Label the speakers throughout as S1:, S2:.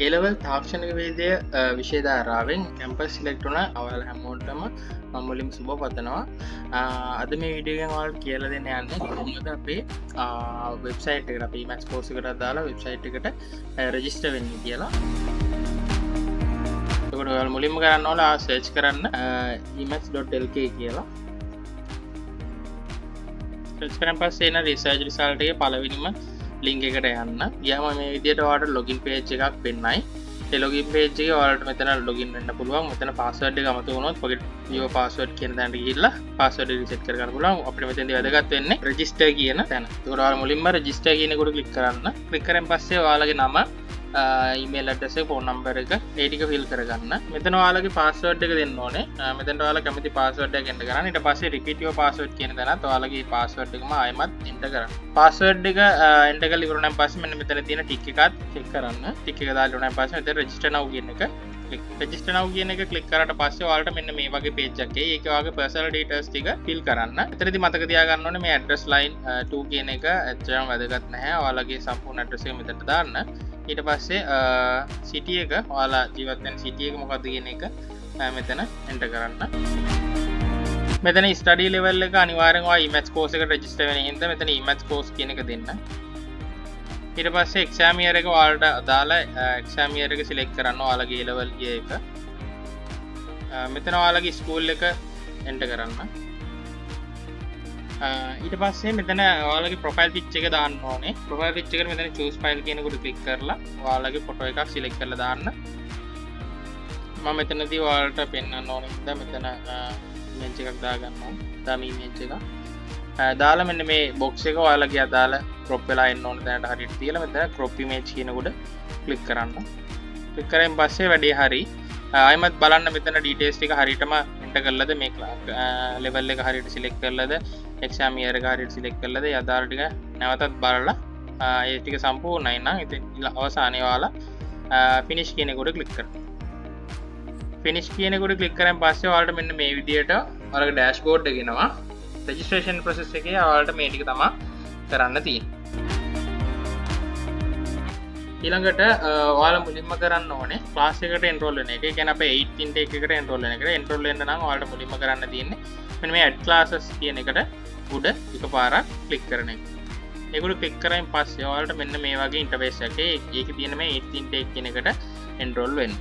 S1: A level තාක්ෂණික වේදය විෂය ධාරාවෙන් campus select වුණ ඔයාලා හැමෝටම මම මුලින්ම සුබ පතනවා. අද මේ වීඩියෝ එකෙන් ඔයාලට කියලා දෙන්න යන්නේ කොහොමද අපේ වෙබ්සයිට් එකට අපි ඊමැක්ස් කෝස් එකට අදාළ වෙබ්සයිට් එකට රෙජිස්ටර් වෙන්නේ කියලා. එතකොට ඔයාලා මුලින්ම කරන්න ඕන සර්ච් කරන්න emax.lk කියලා. සර්ච් කරන් පස්සේ එන රිසර්ච් රිසල්ට් එකේ පළවෙනිම ලින්ක් එකට යන්න. ගියාම මේ විදිහට ඔයාලට ලොගින් පේජ් එකක් පෙන්නයි. ඒ ලොගින් පේජ් එකේ ඔයාලට මෙතන ලොගින් වෙන්න පුළුවන්. මෙතන පාස්වර්ඩ් එක අමතක වුණොත් "forget your password" කියන තැනට ගිහිල්ලා පාස්වර්ඩ් එක රිසෙට් කරගන්න පුළුවන්. අපිට මෙතනදී වැදගත් වෙන්නේ රෙජිස්ටර් කියන තැන. එතකොට ඔයාලා මුලින්ම රෙජිස්ටර් කියන එකට ක්ලික් කරන්න. ක්ලික් කරන් පස්සේ ඔයාලගේ නම, ඊමේල් ඇඩ්‍රස් එක, ෆෝන් නම්බර් එක, ඒ ටික ෆිල් කරගන්න. මෙතන ඔයාලගේ පාස්වර්ඩ් එක දෙන්න ඕනේ. මෙතනට ඔයාලා කැමති පාස්වර්ඩ් එකක් එන්ටර් කරන්න. ඊට පස්සේ "රිපීට් your password" කියන තැනත් ඔයාලගේ පාස්වර්ඩ් එකම ආයෙමත් එන්ටර් කරන්න. පාස්වර්ඩ් එක එන්ටර් කරලා ඉවර වුණාන් පස්සේ මෙන්න මෙතන තියෙන ටික් එකත් චෙක් කරන්න. ටික් එක දාලා ඉවර වුණාන් පස්සේ මෙතන "රෙජිස්ටර් නව්" කියන එක ක්ලික්, "රෙජිස්ටර් නව්" කියන එක ක්ලික් කරාට පස්සේ ඔයාලට මෙන්න මේ වගේ පේජ් එකක් එයි. ඒකේ ඔයාගේ පර්සනල් ඩීටේල්ස් ටික ෆිල් කරන්න. එතනදී මතක තියාගන්න ඕනේ මේ ඇඩ්‍රස් ලයින් 2 කියන එක ඇත්තටම වැදගත් නැහැ. ඔයාලගේ සම්පූර්ණ ඇඩ්‍රස් එක මෙතනට දාන්න. ඊට පස්සේ සිටි එක, ඔයාලා ජීවත් වෙන සිටි එක මොකද්ද කියන එක මෙතන එන්ටර් කරන්න. මෙතන ස්ටඩි ලෙවල් එක අනිවාර්යෙන් ඔයා ඊමැක්ස් කෝස් එකට රෙජිස්ටර් වෙන හින්දා මෙතන ඊමැක්ස් කෝස් කියන එක දෙන්න. ඊට පස්සේ එක්සෑම් ඉයර් එක ඔයාලට අදාළ එක්සෑම් ඉයර් එක සිලෙක්ට් කරන්න, ඔයාලගේ ඒ ලෙවල් ගිය එක. මෙතන ඔයාලගේ ස්කූල් එක එන්ටර් කරන්න. ඊට පස්සේ මෙතන ඔයාලගේ ප්‍රොෆයිල් පික්චර් එක දාන්න ඕනේ. ප්‍රොෆයිල් පික්චර් එකට මෙතන "චූස් ෆයිල්" කියන එකට ක්ලික් කරලා ඔයාලගේ ෆොටෝ එකක් සිලෙක්ට් කරලා දාන්න. මම මෙතනදී ඔයාලට පෙන්වන්න ඕනේ හින්දා මෙතන ඉමේජ් එකක් දාගන්නවා. ඩමි ඉමේජ් එකක්. දාලා මෙන්න මේ බොක්ස් එක ඔයාලගේ අදාළ ක්‍රොප් වෙලා එන්න ඕන තැනට හරියට තියලා මෙතන "ක්‍රොප් ඉමේජ්" කියන උඩ ක්ලික් කරන්න. ක්ලික් කරායින් පස්සේ වැඩේ හරි. ආයෙමත් බලන්න මෙතන ඩීටේල්ස් ටික හරියටම එන්ටර් කරලාද, මේ ලෙවල් එක හරියට සිලෙක්ට් කරලාද, එක්සෑම් ඉයර් එක හරියට සිලෙක්ට් කරලාද, ඒ අදාළ ටික නැවතත් බලලා ඒ ටික සම්පූර්ණයි නම් ඉතින් අවසානයේ ඔයාලා "ෆිනිෂ්" කියන එක උඩ ක්ලික් කරන්න. "ෆිනිෂ්" කියන එක උඩ ක්ලික් කරාන් පස්සේ ඔයාලට මෙන්න මේ විදියට ඔයාලගේ ඩෑෂ්බෝඩ් එක එනවා. රෙජිස්ට්‍රේෂන් ප්‍රොසෙස් එකේ ඔයාලට මේ ටික තමයි කරන්න තියෙන්නේ. ඊළඟට ඔයාලා මුලින්ම කරන්න ඕනේ ක්ලාස් එකට එන්රෝල් වෙන එක. ඒ කියන්නේ අපේ 8 ඉන්ටේක් එකට එන්රෝල් වෙන එකට. එන්රෝල් වෙන්න නම් ඔයාලට මුලින්ම කරන්න තියෙන්නේ මෙන්න මේ "ඇඩ් ක්ලාසස්" කියන එකට උඩ එකපාරක් ක්ලික් කරන එක. ඒක උඩ ක්ලික් කරායින් පස්සේ ඔයාලට මෙන්න මේ වගේ ඉන්ටර්ෆේස් එකක් එයි. ඒකේ තියෙන මේ 8 ඉන්ටේක් කියන එකට එන්රෝල් වෙන්න.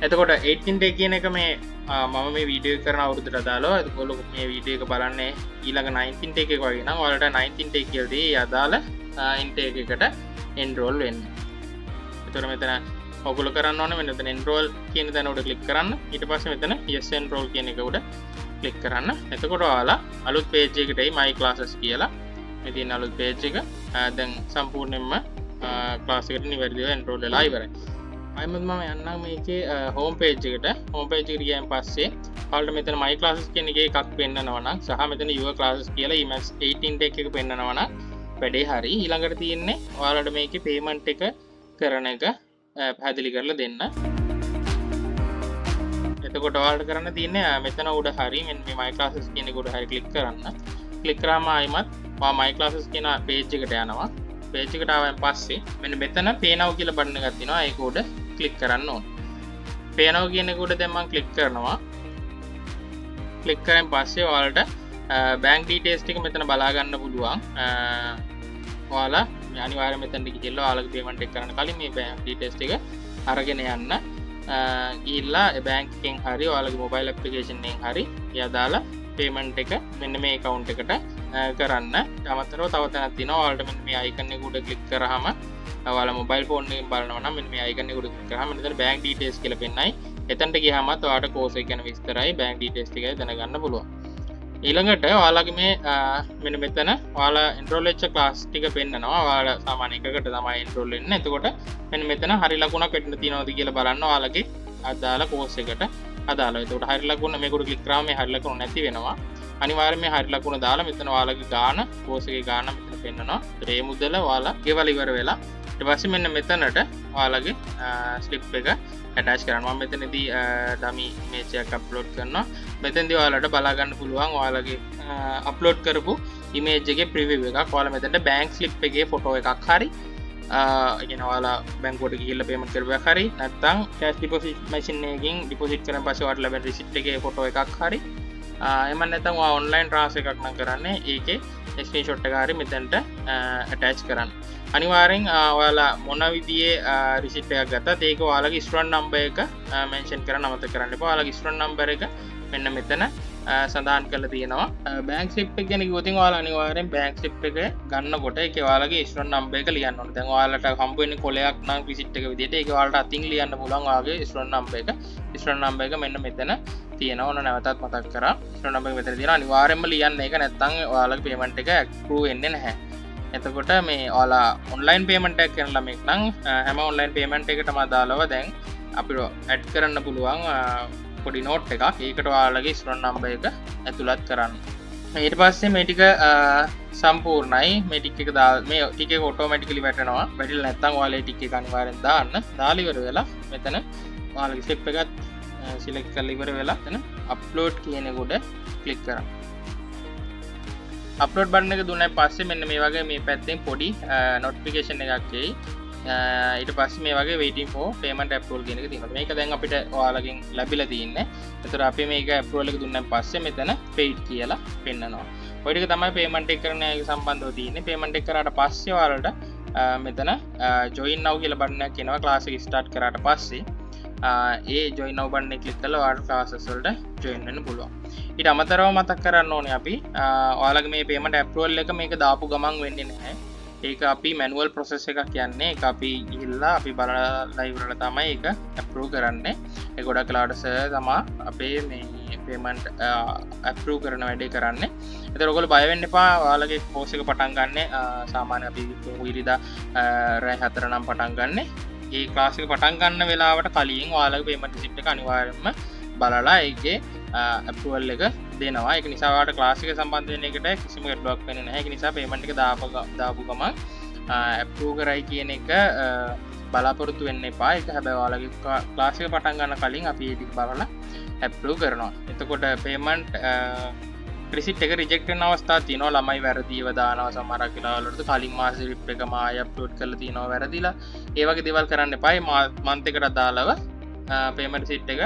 S1: එතකොට 8 ඉන්ටේක් කියන එක මේ මම මේ වීඩියෝ එක කරන අවුරුද්දට අදාළව. එතකොට මේ වීඩියෝ එක බලන්නේ ඊළඟ 9 ඉන්ටේක් එක වගේ නම් ඔයාලට 9 ඉන්ටේක් කියලා දී අදාළ ඉන්ටේක් එකට එන්රෝල් වෙන්න. එතකොට මෙතන ඔයගොල්ලෝ කරන්න ඕනේ මෙන්න මෙතන "එන්රෝල්" කියන තැන උඩ ක්ලික් කරන්න. ඊට පස්සේ මෙතන "yes enroll" කියන එක උඩ ක්ලික් කරන්න. එතකොට ඔයාලා අලුත් පේජ් එකට එයි, "my classes" කියලා. මේ තියෙන අලුත් පේජ් එක. දැන් සම්පූර්ණයෙන්ම ක්ලාස් එකට නිවැරදිව එන්රෝල් වෙලා ඉවරයි. ආයෙමත් මම යන්නම් මේකේ හෝම් පේජ් එකට. හෝම් පේජ් එකට ගියන් පස්සේ ඔයාලට මෙතන "my classes" කියන එකේ එකක් පෙන්නනවා නම් සහ මෙතන "your classes" කියලා emax 8 intake එක පෙන්නනවා නම් වැඩේ හරි. ඊළඟට තියෙන්නේ ඔයාලට මේකේ පේමන්ට් එක කරන එක පැහැදිලි කරලා දෙන්න. එතකොට ඔයාලට කරන්න තියෙන්නේ මෙතන උඩ හරි මෙන්න මේ "my classes" කියන එක උඩ හරි ක්ලික් කරන්න. ක්ලික් කරාම ආයිමත් ඔයා "my classes" කියන පේජ් එකට යනවා. පේජ් එකට ආවන් පස්සේ මෙන්න මෙතන "pay now" කියලා බටන් එකක් තියෙනවා. ඒක උඩ ක්ලික් කරන්න ඕන. "Pay now" කියන එක උඩ දැන් මම ක්ලික් කරනවා. ක්ලික් කරායින් පස්සේ ඔයාලට බැංක් ඩීටේල්ස් ටික මෙතන බලා ගන්න පුළුවන්. ඔයාලා මේ අනිවාර්යයෙන් මෙතනට ගිහිල්ලා ඔයාලගේ පේමන්ට් එක කරන්න කලින් මේ බැංක් ඩීටේල්ස් ටික අරගෙන යන්න. ගිහිල්ලා ඒ බැංක් එකෙන් හරි ඔයාලගේ මොබයිල් ඇප්ලිකේෂන් එකෙන් හරි ඒ අදාළ පේමන්ට් එක මෙන්න මේ ඇකවුන්ට් එකට කරන්න. අමතරව තව තැනක් තියෙනවා. ඔයාලට මෙන්න මේ අයිකන් එක උඩ ක්ලික් කරාම, ඔයාලා මොබයිල් ෆෝන් එකෙන් බලනවා නම් මෙන්න මේ අයිකන් එක උඩ ක්ලික් කරාම මෙතන "බැංක් ඩීටේල්ස්" කියලා පෙන්නයි. එතනට ගියාමත් ඔයාලට කෝස් එක ගැන විස්තරයි බැංක් ඩීටේල්ස් ටිකයි දැනගන්න පුළුවන්. ඊළඟට ඔයාලගේ මේ මෙන්න මෙතන ඔයාලා එන්රෝල් වෙච්ච ක්ලාස් ටික පෙන්නනවා. ඔයාලා සාමාන්‍ය එකකට තමයි එන්රෝල් වෙන්නේ. එතකොට මෙන්න මෙතන හරි ලකුණක් වැටෙන්න තියෙනවද කියලා බලන්න ඔයාලගේ අදාළ කෝස් එකට අදාළව. එතකොට හරි ලකුණ මේකට ක්ලික් කරාම මේ හරි ලකුණ නැති වෙනවා. අනිවාර්යයෙන් මේ හරි ලකුණ දාලා මෙතන ඔයාලගේ ගාන, කෝස් එකේ ගාන මෙතන පෙන්නනවා. ඒතර ඒ මුදල ඔයාලා ගෙවලා ඉවර වෙලා ඊට පස්සේ මෙන්න මෙතනට ඔයාලගේ ස්ලිප් එක ඇටච් කරන්න. මම මෙතනදී ඩමි ඉමේජ් එකක් අප්ලෝඩ් කරනවා. මෙතනදී ඔයාලට බලා ගන්න පුළුවන් ඔයාලගේ අප්ලෝඩ් කරපු ඉමේජ් එකේ ප්‍රිවිව් එකක්. ඔයාලා මෙතනට බැංක් ස්ලිප් එකේ ෆොටෝ එකක් හරි ඒ කියන්නේ ඔයාලා බැංකුවට ගිහිල්ලා පේමන්ට් කරපු එකක් හරි, නැත්නම් කෑෂ් ඩිපොසිට් මැෂින් එකකින් ඩිපොසිට් කරන් පස්සේ ඔයාලට ලැබෙන රිසිට් එකේ ෆොටෝ එකක් හරි, එහෙම නැත්නම් ඔයා ඔන්ලයින් ට්‍රාන්ස්ෆර් එකක් නම් කරන්නේ ඒකේ ස්ක්‍රීන්ෂොට් එක හරි මෙතනට ඇටච් කරන්න. අනිවාර්යෙන් ඔයාලා මොන විදිහේ රිසිට් එකක් ගත්තත් ඒක ඔයාලගේ ස්ටුඩන්ට් නම්බර් එක මෙන්ෂන් කරන්න අමතක කරන්න එපා. ඔයාලගේ ස්ටුඩන්ට් නම්බර් එක මෙන්න මෙතන සඳහන් කරලා තියෙනවා. බැංක් ස්ලිප් එක ගැන කිව්වොත් ඔයාලා අනිවාර්යෙන් බැංක් ස්ලිප් එක ගන්නකොට ඒකේ ඔයාලගේ ස්ටුඩන්ට් නම්බර් එක ලියන්න ඕනේ. දැන් ඔයාලට හම්බ වෙන්නේ කොලයක් නම් රිසිට් එක විදිහට ඒක ඔයාලට අතින් ලියන්න පුළුවන් ඔයාගේ ස්ටුඩන්ට් නම්බර් එක. ස්ටුඩන්ට් නම්බර් එක මෙන්න මෙතන තියෙනවා. ඔන්න නැවතත් මතක් කරා. ස්ටුඩන්ට් නම්බර් එක මෙතන තියෙනවා. අනිවාර්යෙන්ම ලියන්න ඒක, නැත්නම් ඔයාලගේ පේමන්ට් එක ඇප්‍රූව් වෙන්නේ නැහැ. එතකොට මේ ඔයාලා ඔන්ලයින් පේමන්ට් එකක් කරන ළමෙක් නම් හැම ඔන්ලයින් පේමන්ට් එකටම අදාළව දැන් අපිට ඇඩ් කරන්න පුළුවන් පොඩි නෝට් එකක්. ඒකට ඔයාලගේ ස්ටුඩන්ට් නම්බර් එක ඇතුළත් කරන්න. ඊට පස්සේ මේ ටික සම්පූර්ණයි. මේ ටික එක මේ ටික එක ඔටෝමැටිකලි වැටෙනවා. වැටිලා නැත්නම් ඔයාලා ඒ ටික එක අනිවාර්යෙන් දාන්න. දාලා ඉවර වෙලා මෙතන ඔයාලගේ ස්ලිප් එකත් සිලෙක්ට් කරලා ඉවර වෙලා එතන අප්ලෝඩ් කියන එක උඩ ක්ලික් කරන්න. අප්ලෝඩ් බටන් එක දුන්නාන් පස්සේ මෙන්න මේ වගේ මේ පැත්තෙන් පොඩි නොටිෆිකේෂන් එකක් එයි. ඊට පස්සේ මේ වගේ waiting for payment approval කියන එක තියෙනවා. මේක දැන් අපිට ඔයාලගෙන් ලැබිලා තියෙන්නේ. ඒතර අපි මේක approval එක දුන්නාන් පස්සේ මෙතන paid කියලා පෙන්නනවා. ඔය ටික තමයි payment එක කරන එක සම්බන්ධව තියෙන්නේ. Payment එක කරාට පස්සේ ඔයාලට මෙතන join now කියලා බටන් එකක් එනවා ක්ලාස් එක ස්ටාර්ට් කරාට පස්සේ. ඒ join now button එක ක්ලික් කරලා ඔයාලට ක්ලාසස් වලට join වෙන්න පුළුවන්. ඊට අමතරව මතක් කරන්න ඕනේ අපි ඔයාලගේ මේ payment approval එක මේක දාපු ගමන් වෙන්නේ නැහැ. ඒක අපි මැනුවල් ප්‍රොසෙස් එකක් යන්නේ. ඒක අපි ගිහිල්ලා අපි බලලා ඉවරලා තමයි ඒක ඇප්‍රූව් කරන්නේ. ඒ ගොඩක් වෙලාවට සර් තමා අපේ මේ පේමන්ට් ඇප්‍රූව් කරන වැඩේ කරන්නේ. ඒතර ඔයගොල්ලෝ බය වෙන්න එපා. ඔයාලගේ කෝස් එක පටන් ගන්නෙ සාමාන්‍ය අපි ඉරිදා රෑ 4 නම් පටන් ගන්නෙ. ඒ ක්ලාස් එක පටන් ගන්න වෙලාවට කලින් ඔයාලගේ පේමන්ට් රිසිප්ට් එක අනිවාර්යයෙන්ම බලලා ඒකේ ඇප්‍රූවල් එක දෙනවා. ඒක නිසා ඔයාලට ක්ලාස් එක සම්බන්ධ වෙන එකට කිසිම ගැටලුවක් වෙන්නේ නැහැ. ඒක නිසා පේමන්ට් එක දාපු ගමන් ඇප්‍රූව් කරයි කියන එක බලාපොරොත්තු වෙන්න එපා. ඒක හැබැයි ඔයාලගේ ක්ලාස් එක පටන් ගන්න කලින් අපි ඒ ටික බලලා ඇප්‍රූව් කරනවා. එතකොට පේමන්ට් රිසිට් එක රිජෙක්ට් වෙන අවස්ථා තියෙනවා. ළමයි වැරදිව දානවා සමහරක් වෙලාවලට කලින් මාස ස්ලිප් එකම ආයෙ අප්ලෝඩ් කරලා තියෙනවා වැරදිලා. ඒ වගේ දේවල් කරන්න එපා. මේ මන්ත් එකට අදාළව පේමන්ට් රිසිට් එක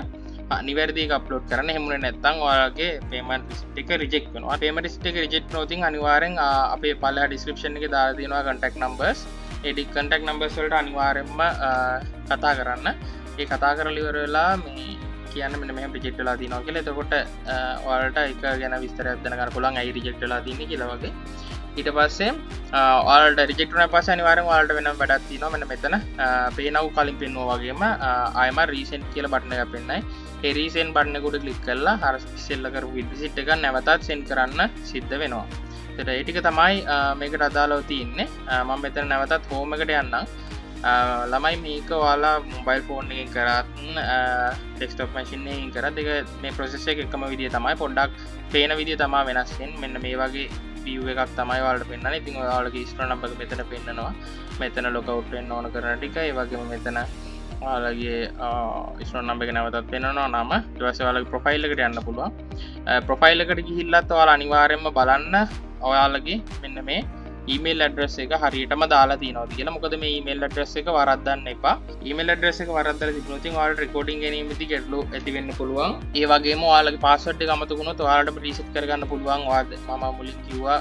S1: නිවැරදි එක අප්ලෝඩ් කරන්න. එහෙම වුණේ නැත්නම් ඔයාලගේ පේමන්ට් රිසිට් එක රිජෙක්ට් වෙනවා. පේමන්ට් රිසිට් එක රිජෙක්ට් වුණොත් ඉතින් අනිවාර්යෙන් අපේ පල්ලෙහා ඩිස්ක්‍රිප්ෂන් එකේ දාලා තියෙනවා කන්ටැක්ට් නම්බර්ස්. ඒ කන්ටැක්ට් නම්බර්ස් වලට අනිවාර්යෙන්ම කතා කරන්න. ඒ කතා කරලා ඉවර වෙලා මේ කියන්න මෙන්න මෙහෙම රිජෙක්ට් වෙලා තියෙනවා කියලා. එතකොට ඔයාලට ඒක ගැන විස්තරයක් දැනගන්න පුළුවන් ඇයි රිජෙක්ට් වෙලා තියෙන්නේ කියලා වගේ. ඊට පස්සේ ඔයාලට රිජෙක්ට් වුණාට පස්සේ අනිවාර්යෙන්ම ඔයාලට වෙනම වැඩක් තියෙනවා. මෙන්න මෙතන පේ නව් කලින් පෙන්නුවා වගේම ආයෙම රීසෙන්ඩ් කියලා බටන් එකක් පෙන්නයි. ඒ රීසෙන්ඩ් බටන් එක උඩ ක්ලික් කරලා අර ඉස්සෙල්ලා කරපු රිසිට් එක නැවතත් සෙන්ඩ් කරන්න සිද්ධ වෙනවා. එතකොට ඒ ටික තමයි මේකට අදාළව තියෙන්නේ. මම මෙතන නැවතත් හෝම් එකට යන්නම්. ළමයි මේක ඔයාලා මොබයිල් ෆෝන් එකෙන් කරත් ඩෙස්ක්ටොප් මැෂින් එකකින් කරත් ඒක මේ ප්‍රොසෙස් එක එකම විදිය තමයි. පොඩ්ඩක් පේන විදිය තමයි වෙනස් වෙන්නේ. මෙන්න මේ වගේ view එකක් තමයි ඔයාලට පෙන්වන්නේ. ඉතින් ඔයාලගේ ස්ටුඩන්ට් නම්බර් එක මෙතන පෙන්නනවා. මෙතන ලොග් අවුට් වෙන්න ඕන කරන ටික. ඒ වගේම මෙතන ඔයාලගේ ස්ටුඩන්ට් නම්බර් එක නැවතත් පෙන්නනවා නම. ඊට පස්සේ ඔයාලගේ ප්‍රොෆයිල් එකට යන්න පුළුවන්. ප්‍රොෆයිල් එකට ගිහිල්ලත් ඔයාලා අනිවාර්යයෙන්ම බලන්න ඔයාලගේ මෙන්න මේ ඊමේල් ඇඩ්‍රස් එක හරියටම දාලා තියෙනවද කියලා. මොකද මේ ඊමේල් ඇඩ්‍රස් එක වරද්දන්න එපා. ඊමේල් ඇඩ්‍රස් එක වරද්දලා තිබුණොත් ඉතින් ඔයාලට රෙකෝඩින් ගැනීමේදී ගැටලු ඇති වෙන්න පුළුවන්. ඒ වගේම ඔයාලගේ පාස්වර්ඩ් එක අමතක වුණොත් ඔයාලටම රීසෙට් කරගන්න පුළුවන්. ඔයා මම මුලින් කිව්වා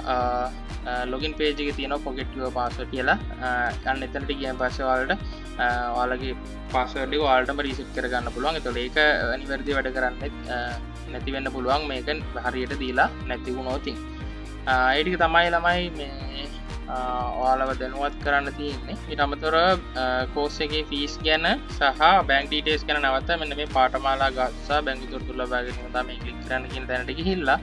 S1: ලොගින් පේජ් එකේ තියෙනවා forget your password කියලා. අන්න එතනට ගියන් පස්සේ ඔයාලට ඔයාලගේ පාස්වර්ඩ් එක ඔයාලටම රීසෙට් කරගන්න පුළුවන්. එතකොට ඒක අනිවැරදි වැඩ කරන්නෙත් නැති වෙන්න පුළුවන් මේක හරියට දීලා නැති වුණොත්. ඒ ටික තමයි ළමයි මේ ඔයාලව දැනුවත් කරන්න තියෙන්නේ. ඊට අමතරව කෝස් එකේ ෆීස් ගැන සහ බැංක් ඩීටේල්ස් ගැන නැවත මෙන්න මේ පාඨමාලා සහ බැංකු තොරතුරු ලබා ගැනීම සඳහා මේ ක්ලික් කරන්න කියන තැනට ගිහිල්ලා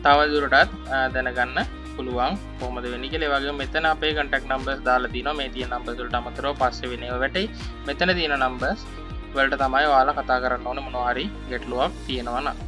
S1: තව දුරටත් දැනගන්න පුළුවන් කොහොමද වෙන්නේ කියලා. ඒ වගේම මෙතන අපේ කන්ටැක්ට් නම්බර්ස් දාලා තිනවා. මේ තියෙන නම්බර්ස් වලට අමතරව පස්සේ වෙන ඒවා වැටෙයි. මෙතන තියෙන නම්බර්ස් වලට තමයි ඔයාලා කතා කරන්න ඕනේ මොනවා හරි ගැටලුවක් තියෙනවා නම්.